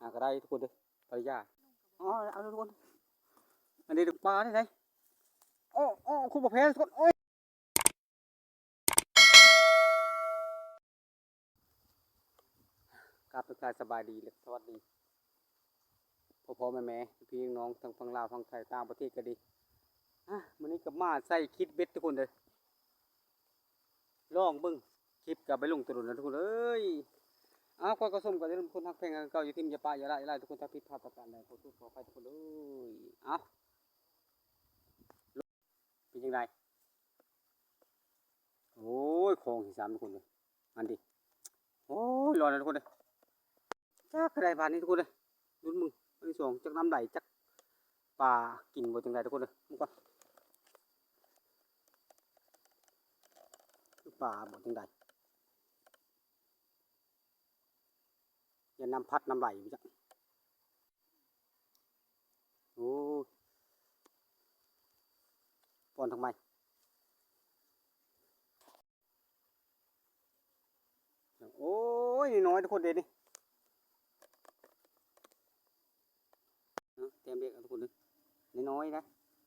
ຫາກໍໄດ້ທຸກຄົນເດີ ພັນລະຍາ. ອໍ ເອົາທຸກຄົນ ອັນນີ້ປານີ້ໄດ໋. ໂອ້ ໂອ້ ຄຸດບໍ່ແພ້ທຸກຄົນ. ໂອ້ຍ ກາບທັກທາຍສະບາຍດີ ແລະ ສະຫວັດດີ ພໍ່ໆ ແມ່ໆ ພີ່ນ້ອງ ທັງຝັ່ງລາວ ຝັ່ງໄທ ຕ່າງປະເທດກໍດີ. ອາ ມື້ນີ້ກໍມາໃສ່ຄິດເບັດທຸກຄົນເດີ ລອງເບິ່ງ ຄລິບກໍໄປລົງແຕ່ດົນແລ້ວທຸກຄົນເອີຍ. ເອົາ ຂໍກະຊົມກໍຢ່າລືມ ຄົນຮັກແພງກັນຄືເກົ່າ ຢ່າຖິ້ມຢ່າປະຢ່າລະ ຢ່າຫຼາຍທຸກຄົນ. ຖ້າຜິດພາດປະການໃດ ຂໍໂທດຂໍອະໄພທຸກຄົນເອີຍ. ເອົາ ເປັນຈັ່ງໃດ? ໂອ້ຍ ຄອງທີ່ສາມທຸກຄົນເອີຍ ອັນນີ້. ໂອ້ຍ ຮ້ອນແລ້ວທຸກຄົນເອີຍ. ຈັກໃດບາດນີ້ທຸກຄົນເອີຍ ລຸ້ນເບິ່ງອັນທີສອງ ຈັກນ້ຳໄຫຼ ຈັກປາກິນບໍ່ຈັ່ງໃດທຸກຄົນເອີຍ. ເບິ່ງກ່ອນ ຄືປາບໍ່ຈັ່ງໃດ ຢ່ານ້ຳພັດນ້ຳໄຫຼບໍ່ຈັກ. ໂອ້ ປ້ອນທາງໃໝ່. ໂອ້ຍ ນ້ອຍໆ ທຸກຄົນເດ້ນີ້ ເນາະ ແຕ້ມເລັກທຸກຄົນເດ້ ນ້ອຍໆ ນະ.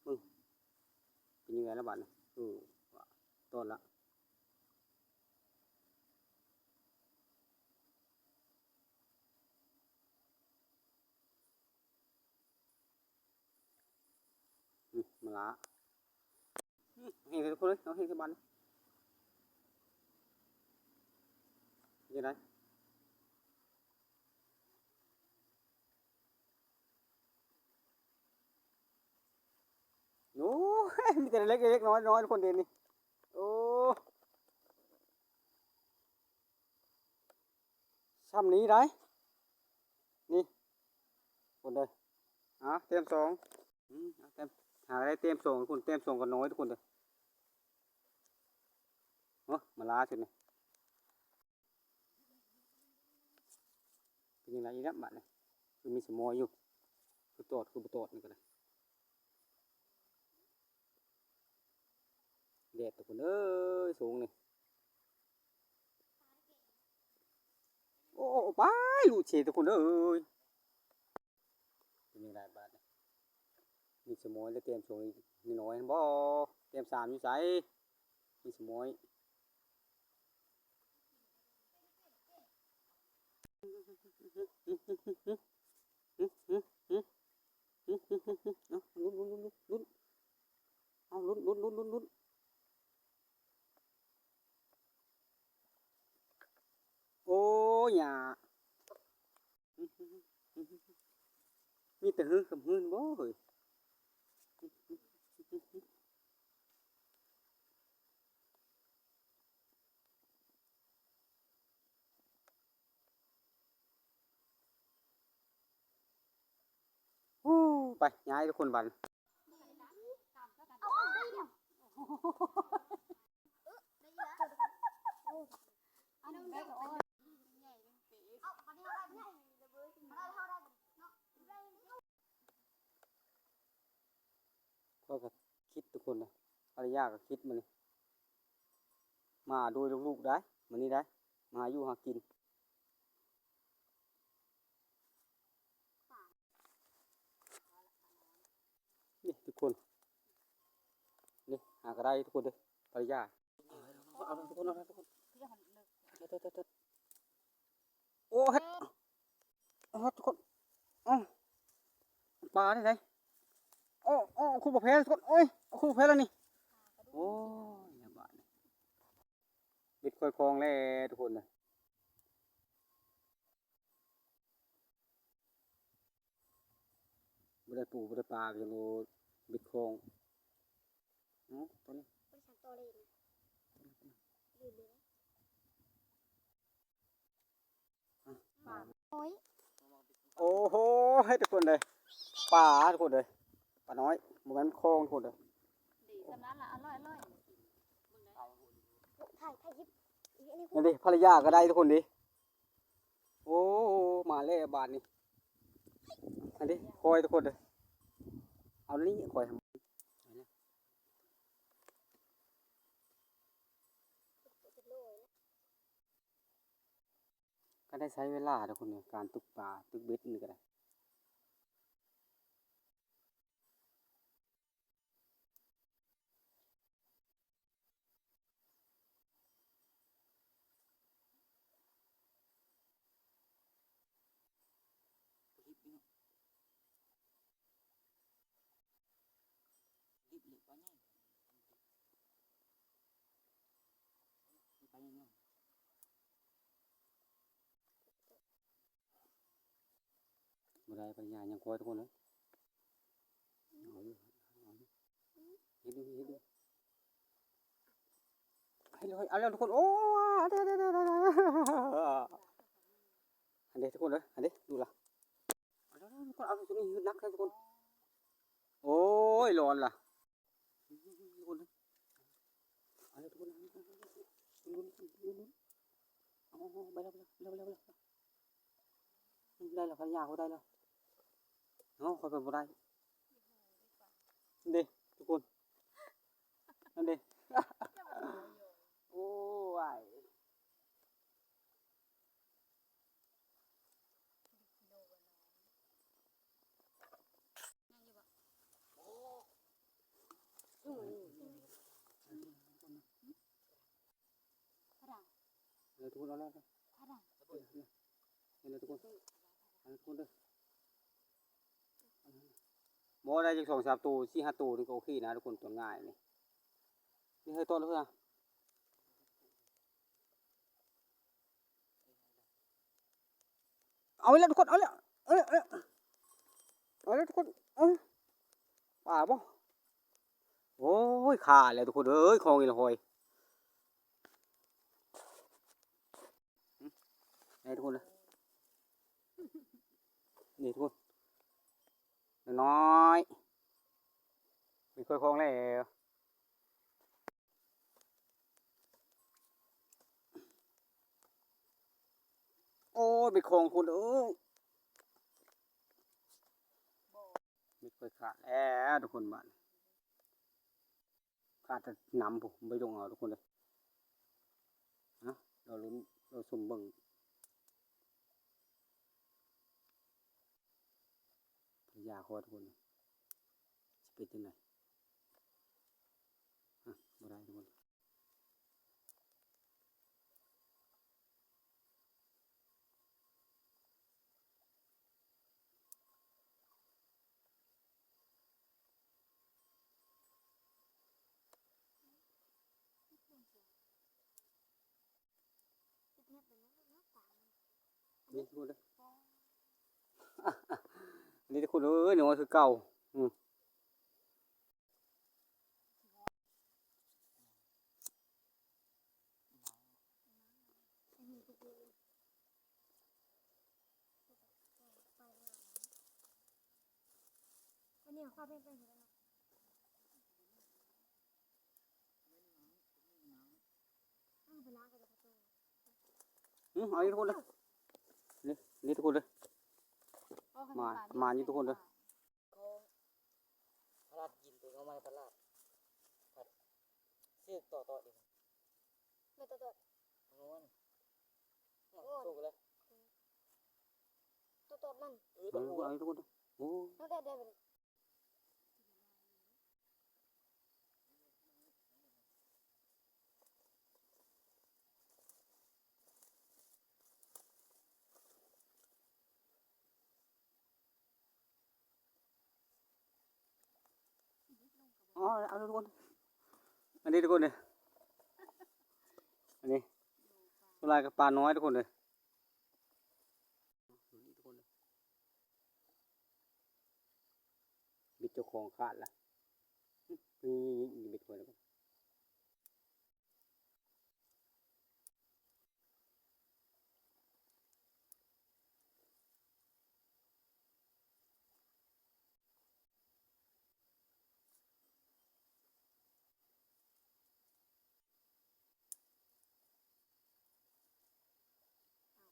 ເບິ່ງ ເປັນຍັງໄງລະບາດນີ້? ເອີ ຕອດລະ. ອືມ ມາລະ ອືມ ເຫັນທຸກຄົນເລີຍ ເອົາເຫັນໃສ່ບາດນີ້ ເຮັດໄດ້. ໂອ້ຍ ມີແຕ່ເລັກໆ ນ້ອຍໆ ທຸກຄົນເດ້ນີ້. ໂອ້ ຊ່ຳນີ້ໄດ໋ ນີ້ ຄົນເດີ. ອາ ແຕ້ມສອງ ອືມ ເອົາແຕ້ມ ຫາໄດ້ແຕ້ມສອງ ຄົນ ແຕ້ມສອງກໍນ້ອຍທຸກຄົນເດີ. ໂອ້ ມາລາສຸດນີ້ ເປັນຈັ່ງໃດອີກລະບາດນີ້? ຄືມີສະໝອຍຢູ່ ຄືຕອດ ຄືບໍ່ຕອດນີ້ກໍໄດ້. ແດດທຸກຄົນເອີຍ ສູງນີ້. ໂອ້ ໂອ້ ໂອ້ ໄປ ຫຼຸດເສຍທຸກຄົນເອີຍ. ເປັນຈັ່ງໃດບາດນີ້? ມີສະໝອຍແລ້ວແຕ້ມສອງອີກໜ້ອຍໆ ບໍ່ ແຕ້ມສາມຢູ່ໃສ? ມີສະໝອຍ. ເອົາ ລຸ້ນ ລຸ້ນ ລຸ້ນ ລຸ້ນ ລຸ້ນ ເອົາ ລຸ້ນ ລຸ້ນ ລຸ້ນ ລຸ້ນ ລຸ້ນ. ໂອ້ຍ ຫຍ້າ ມີແຕ່ຮືກັບຮືບໍ່ເຮີ້ຍ? ໂອ້ ໄປ ຍ້າຍທຸກຄົນບັດ. ຂ້ອຍກໍຄິດທຸກຄົນນະ ພັນລະຍາກໍຄິດມື້ນີ້ ມາໂດຍລູກໆ ໄດ໋ ມື້ນີ້ໄດ໋ ມາຫາຢູ່ຫາກິນ. ນີ້ທຸກຄົນ ນີ້ຫາກໍໄດ້ທຸກຄົນເດີ ພັນລະຍາ. ເອົາເລີຍທຸກຄົນ ເອົາເລີຍທຸກຄົນ. ໂອ້ ເຮັດ ເອົາທຸກຄົນ ເອົາ ປານີ້ໄດ໋. ໂອ້ ໂອ້ ຄຸດບໍ່ແພ້ທຸກຄົນ ໂອ້ຍ ເອົາ ຄຸດບໍ່ແພ້ແລ້ວນີ້. ໂອ້ຍ ລະບາດນີ້ ເບັດຄ່ອຍຄອງແລ້ວທຸກຄົນນະ. ບໍ່ໄດ້ປູບໍ່ໄດ້ປາ ໄປຈັ່ງໂອ ເບັດຂອງ ເນາະ ຕອນນີ້ ບໍ່ໄດ້ສັ່ງຕໍ່ເລີຍນະ ລືມເລີຍນະ. ອ່ະ ປານ້ອຍ ໂອ້ໂຫ ເຮີ້ຍ ທຸກຄົນເອີຍ ປາ ທຸກຄົນເອີຍ ປານ້ອຍ ບໍ່ແມ່ນຂອງ ທຸກຄົນເອີຍ. ດີ ສ່ຳນັ້ນລະ ອະລ່ອຍ ອະລ່ອຍ ຖ່າຍ ຖ່າຍຄລິບ ອັນນີ້ ພັນລະຍາກໍໄດ້ ທຸກຄົນເອີຍ. ໂອ້ ມາແລ້ວບາດນີ້ ອັນນີ້ ຄອຍ ທຸກຄົນເອີຍ ເອົານີ້ ຄອຍ ໄກ ກໍໄດ້ໃຊ້ເວລາທຸກຄົນ ໃນການຕຶກປາ ຕຶກເບັດນີ້ກໍໄດ້. ບໍ່ໄດ້ ພະຍາຍັງຄອຍທຸກຄົນເອີຍ. ເອົາຢູ່ ເຮັດຢູ່ ເຮັດຢູ່ ເຮັດຢູ່ ເອົາແລ້ວທຸກຄົນ. ໂອ້ ອັນເດ ອັນເດ ອັນເດ ອັນເດ ທຸກຄົນເອີຍ ອັນເດ ດູລະ ເອົາແລ້ວທຸກຄົນ. ເອົາ ຕົວນີ້ໜັກແທ້ທຸກຄົນ. ໂອ້ຍ ຮ້ອນລະ. ທຸກຄົນເອີຍ ເອົາເລີຍທຸກຄົນ ລຸ້ນໆ ເອົາ ໄປແລ້ວ ໄປແລ້ວ ໄປແລ້ວ ໄປແລ້ວ ໄດ້ແລ້ວ ພະຍາເຂົາໄດ້ແລ້ວ. ເອົາ ຂ້ອຍໄປບໍ່ໄດ້ເດ້ທຸກຄົນ ນັ້ນເດ້. ໂອ້ຍ. ເອີ ທຸກຄົນ ເອົາແລ້ວ ເອົາແລ້ວທຸກຄົນ ເອົາແລ້ວທຸກຄົນເດີ. ບໍ່ໄດ້ຈັກສອງສາມໂຕ ສີ່ຫ້າໂຕນີ້ກໍໂອເຄນະທຸກຄົນ ຕົວງ່າຍນີ້. ນີ້ ໃຫ້ຕອດເລີຍ. ເອົາແລ້ວທຸກຄົນ ເອົາແລ້ວ ເອົາແລ້ວ ເອົາແລ້ວ ເອົາແລ້ວທຸກຄົນ. ເອົາ ປາບໍ່? ໂອ້ຍ ຂາດແລ້ວທຸກຄົນເອີຍ ຂອງອີ່ລະຫອຍ. ນີ້ທຸກຄົນເດີ ນີ້ທຸກຄົນ ນ້ອຍໆ ມີຄ່ອຍຂອງແລ້ວ. ໂອ້ຍ ເບັດຂອງທຸກຄົນເອີຍ ເບັດຂ້ອຍຂາດແລ້ວທຸກຄົນ ບາດນີ້ ຂາດແຕ່ໜຳພຸ້ນ ບໍ່ໄດ້ລົງເອົາທຸກຄົນເອີຍ. ເອົາ ລໍລຸ້ນ ລໍຊົມເບິ່ງ ພະຍາຄອຍທຸກຄົນ ຊິເປັນຈັ່ງໃດ? ອະ ບໍ່ໄດ້ທຸກຄົນ. ນີ້ທຸກຄົນເດີ ນີ້ທຸກຄົນເອີຍ ນ້ອຍຄືເກົ່າ. ອືມ ອືມ ເອົານີ້ທຸກຄົນເດີ ນີ້ ນີ້ທຸກຄົນເດີ ມາ ມານີ້ທຸກຄົນເດີ. ຂອງພະລາດກິນ ຕົວເອົາມາໃຫ້ພະລາດ ຊື້ຕໍ່ໆ ເອງ ແມ່ນຕໍ່ໆ ໂອ້ຍ ໂອ້ຍ ໂຕແລ້ວ ຕໍ່ໆ ມັນ ເອີ ເອົາທຸກຄົນ ໂອ້ ເອົາໄດ້ ໄດ້ ໄດ້ ອໍ ເອົາທຸກຄົນ ອັນນີ້ທຸກຄົນເດີ ອັນນີ້ສ່ວນຫຼາຍກໍປານ້ອຍທຸກຄົນເດີ ເບັດເຈົ້າຂອງຂາດລະ ນີ້ ນີ້ ນີ້ເບັດຂ້ອຍລະ.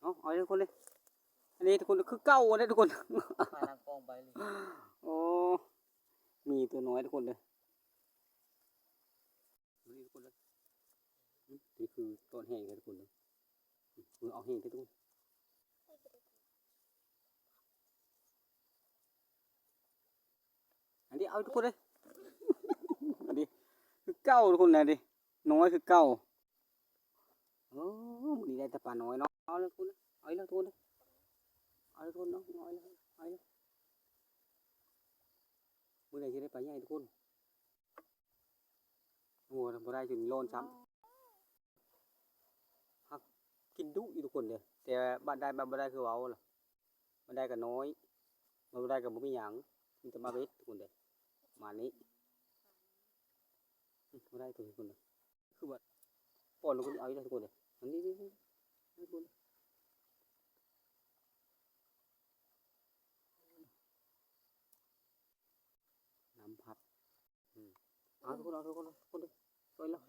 ເອົາ ເອົາເລີຍທຸກຄົນເລີຍ ອັນນີ້ທຸກຄົນ ຄືເກົ່າເດ້ທຸກຄົນ ມານັ່ງກອງໄປເລີຍ ໂອ້ ມີຕົວນ້ອຍທຸກຄົນເດີ ນີ້ທຸກຄົນເດີ ນີ້ຄືຕອນແຫ້ງເດ້ທຸກຄົນເດີ ເອີ ເອົາແຫ້ງເດ້ທຸກຄົນ ເອົາທຸກຄົນເອີຍ ອັນນີ້ຄືເກົ່າທຸກຄົນນະ ນີ້ນ້ອຍຄືເກົ່າ. ໂອ້ ມື້ນີ້ໄດ້ແຕ່ປານ້ອຍເນາະ. ເອົາເລີຍທຸກຄົນເອີຍ ເອົາອີກແລ້ວທຸກຄົນເອີຍ ເອົາເລີຍທຸກຄົນເນາະ ເອົາອີກແລ້ວ ເອົາອີກແລ້ວ. ມື້ໃດຊິໄດ້ປາໃຫຍ່ທຸກຄົນ. ໂອ້ ບໍ່ໄດ້ຈົນໂລນຊ້ຳ ຮັກກິນດຸຢູ່ທຸກຄົນເດ້ ແຕ່ບາດໄດ້ບາດບໍ່ໄດ້ຄືເວົ້າລະ ບາດໄດ້ກໍນ້ອຍ ບາດບໍ່ໄດ້ກໍບໍ່ມີຫຍັງ ມີແຕ່ມາເວັດທຸກຄົນເດ້ ປະມານນີ້. ອືມ ບໍ່ໄດ້ທຸກຄົນເດ້ ຄືວ່າປ້ອນລະກໍເອົາອີກແລ້ວທຸກຄົນເດ້ ອັນນີ້ ນີ້ ນີ້ ນີ້ ນີ້ ນ້ຳພັດ ອືມ ເອົາທຸກຄົນ ເອົາທຸກຄົນ ທຸກຄົນເດີ ຕ່ອຍລະ ຕ່ອຍລະ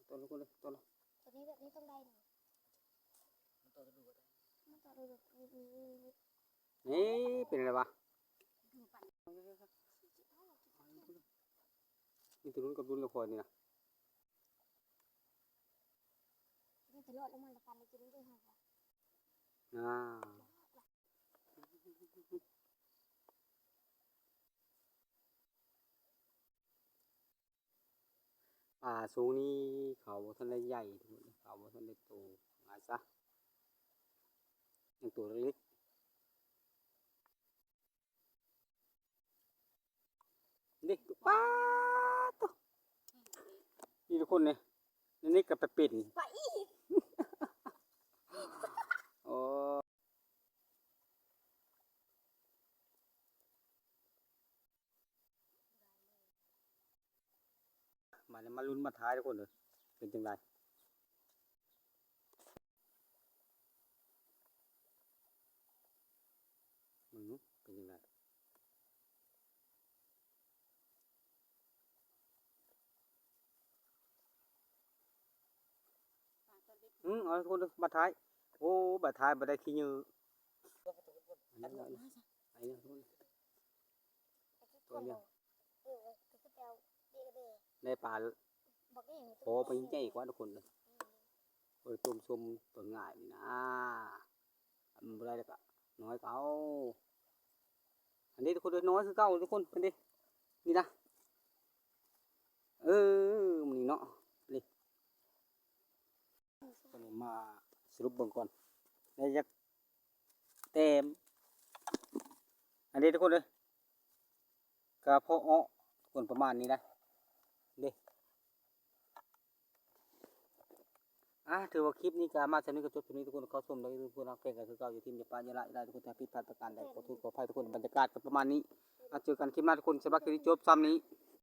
ຕ່ອຍລະ ຕ່ອຍລະ ຕ່ອຍລະ ຕ່ອຍລະ ຕ່ອຍລະ ຕົວນີ້ແບບນີ້ຕ້ອງໄດ້ເນາະ ມັນຕໍ່ໄດ້ ນີ້ເປັນໄດວະ ມີແຕ່ລຸ້ນກັບລຸ້ນລະຂ້ອຍນີ້ນະ. ນີ້ຕະຫຼອດລົງມາລະປັນໄດ້ກິນເດ້ເຮົາ ອ່າ ປາຊ່ວງນີ້ເຂົາບໍ່ທັນໄດ້ໃຫຍ່ ເຂົາບໍ່ທັນໄດ້ໂຕ ວ່າຊະ ຍັງໂຕເລັກໆ. ນີ້ ປາດໂທ້ ນີ້ທຸກຄົນນີ້ ນີ້ກໍໄປເປັນ ປາອີກ ໂອ້ ມາ ມາລຸ້ນມາທາຍທຸກຄົນເດີ ເປັນຈັ່ງໃດ ເບິ່ງດູເປັນຈັ່ງໃດ. ອືມ ເອົາທຸກຄົນເດີ ບາດທ້າຍ ໂອ້ ບາດທ້າຍບໍ່ໄດ້ຂີ້ເຫຍື້ອ ອັນນີ້ ອັນນີ້ ອັນນີ້ ທຸກຄົນ ຕົວດຽວ ໄດ້ປາ ພໍໄປໃຫຍ່ກວ່າທຸກຄົນເດີ ເອີ ຕົ້ມຊົມຕົວງ່າຍນີ້ນະ ບໍ່ໄດ້ແລ້ວກະນ້ອຍເອົາ ອັນນີ້ທຸກຄົນເດີ ນ້ອຍຄືເກົ່າທຸກຄົນ ເພິ່ນເດ້ ນີ້ນະ ເອີ ມື້ນີ້ເນາະ ນີ້ ຕົວນີ້ມາສະຫຼຸບເບິ່ງກ່ອນ ໄດ້ຈັກແຕ້ມ ອັນນີ້ທຸກຄົນເດີ ກະພໍເອາະທຸກຄົນ ປະມານນີ້ນະ ເດ້. ອ່າ ຖືວ່າຄລິບນີ້ກະມາສ່ຳນີ້ກະຈົບສ່ຳນີ້ທຸກຄົນ ເຂົ້າຊົມໄດ້ທຸກຄົນ ຮັກແພງກັນຄືເກົ່າ ຢ່າຖິ້ມຢ່າປະຢ່າລະ ຢ່າໄດ້ທຸກຄົນ ຖ້າຜິດພາດປະການໃດ ຂໍໂທດຂໍອະໄພທຸກຄົນ ບັນຍາກາດກະປະມານນີ້ ມາເຈີກັນຄລິບໜ້າທຸກຄົນ ສຳລັບຄລິບນີ້ຈົບສ່ຳນີ້.